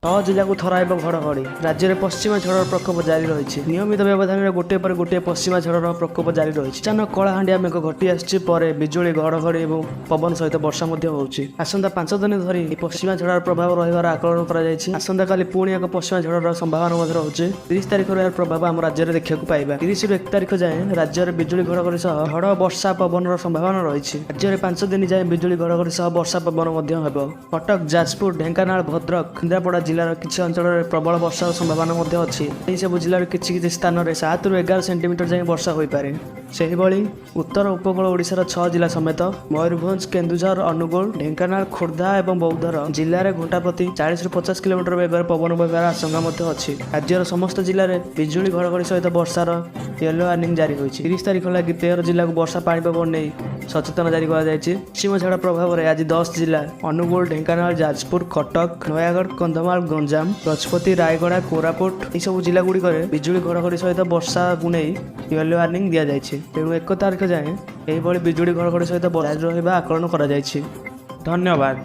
ଛଅ ଜିଲ୍ଲାକୁ ଥରାଇବ ଘଡ଼ଘଡ଼ି। ରାଜ୍ୟରେ ପଶ୍ଚିମା ଝଡ଼ର ପ୍ରକୋପ ଜାରି ରହିଛି। ନିୟମିତ ବ୍ୟବଧାନରେ ଗୋଟିଏ ପରେ ଗୋଟିଏ ପଶ୍ଚିମା ଝଡ଼ର ପ୍ରକୋପ ଜାରି ରହିଛି। ଅଚାନକ କଳାହାଣ୍ଡିଆ ମେଘ ଘଟି ଆସୁଛି, ପରେ ବିଜୁଳି, ଘଡ଼ଘଡ଼ି ଏବଂ ପବନ ସହିତ ବର୍ଷା ମଧ୍ୟ ହେଉଛି। ଆସନ୍ତା 5 ଦିନ ଧରି ଏହି ପଶ୍ଚିମା ଝଡ଼ର ପ୍ରଭାବ ରହିବାର ଆକଳନ କରାଯାଇଛି। ଆସନ୍ତାକାଲି ପୁଣି ଏକ ପଶ୍ଚିମା ଝଡ଼ର ସମ୍ଭାବନା ମଧ୍ୟ ରହୁଛି। 30 ତାରିଖରୁ ଏହାର ପ୍ରଭାବ ଆମ ରାଜ୍ୟରେ ଦେଖିବାକୁ ପାଇବା। 30ରୁ 1 ତାରିଖ ଯାଏଁ ରାଜ୍ୟରେ ବିଜୁଳି, ଘଡ଼ଘଡ଼ି ସହ ଝଡ଼, ବର୍ଷା, ପବନର ସମ୍ଭାବନା ରହିଛି। ରାଜ୍ୟରେ 5 ଦିନ ଯାଏଁ ବିଜୁଳି, ଘଡ଼ଘଡ଼ି ସହ ବର୍ଷା, ପବନ ମଧ୍ୟ ହେବ। କଟକ, ଯାଜପୁର, ଢେଙ୍କାନାଳ, ଭଦ୍ରକ, କେନ୍ଦ୍ରାପଡ଼ା ଜିଲ୍ଲାର କିଛି ଅଞ୍ଚଳରେ ପ୍ରବଳ ବର୍ଷାର ସମ୍ଭାବନା ମଧ୍ୟ ଅଛି। ଏହିସବୁ ଜିଲ୍ଲାର କିଛି କିଛି ସ୍ଥାନରେ 7ରୁ 11 ସେଣ୍ଟିମିଟର ଯାଏଁ ବର୍ଷା ହୋଇପାରେ। ସେହିଭଳି ଉତ୍ତର ଉପକୂଳ ଓଡ଼ିଶାର ଛଅ ଜିଲ୍ଲା ସମେତ ମୟୂରଭଞ୍ଜ, କେନ୍ଦୁଝର, ଅନୁଗୁଳ, ଢେଙ୍କାନାଳ, ଖୋର୍ଦ୍ଧା ଏବଂ ବୌଦ୍ଧର ଜିଲ୍ଲାରେ ଘଣ୍ଟା ପ୍ରତି 40ରୁ 50 କିଲୋମିଟର ବେଗରେ ପବନ ବହିବାର ଆଶଙ୍କା ମଧ୍ୟ ଅଛି। ରାଜ୍ୟର ସମସ୍ତ ଜିଲ୍ଲାରେ ବିଜୁଳି, ଘଡ଼ଘଡ଼ି ସହିତ ବର୍ଷାର ୟେଲୋ ୱାର୍ଣ୍ଣିଂ ଜାରି ହୋଇଛି। 30 ତାରିଖ ଲାଗି 13 ଜିଲ୍ଲାକୁ ବର୍ଷା ପାଣିପାଗ ନେଇ ସଚେତନ ଜାରି କରାଯାଇଛି। ପଶ୍ଚିମ ଝଡ଼ ପ୍ରଭାବରେ ଆଜି 10 ଜିଲ୍ଲା ଅନୁଗୁଳ, ଢେଙ୍କାନାଳ, ଯାଜପୁର, କଟକ, ନୟାଗଡ଼, କନ୍ଧମାଳ, ଗଞ୍ଜାମ, ଗଜପତି, ରାୟଗଡ଼ା, କୋରାପୁଟ ଏହିସବୁ ଜିଲ୍ଲାଗୁଡ଼ିକରେ ବିଜୁଳି, ଘଡ଼ଘଡ଼ି ସହିତ ବର୍ଷାକୁ ନେଇ ୟେଲୋ ୱାର୍ଣ୍ଣିଂ ଦିଆଯାଇଛି। ତେଣୁ 1 ତାରିଖ ଯାଏଁ ଏହିଭଳି ବିଜୁଳି, ଘଡ଼ଘଡ଼ି ସହିତ ବର୍ଷା ଜାରି ରହିବା ଆକଳନ କରାଯାଇଛି। ଧନ୍ୟବାଦ।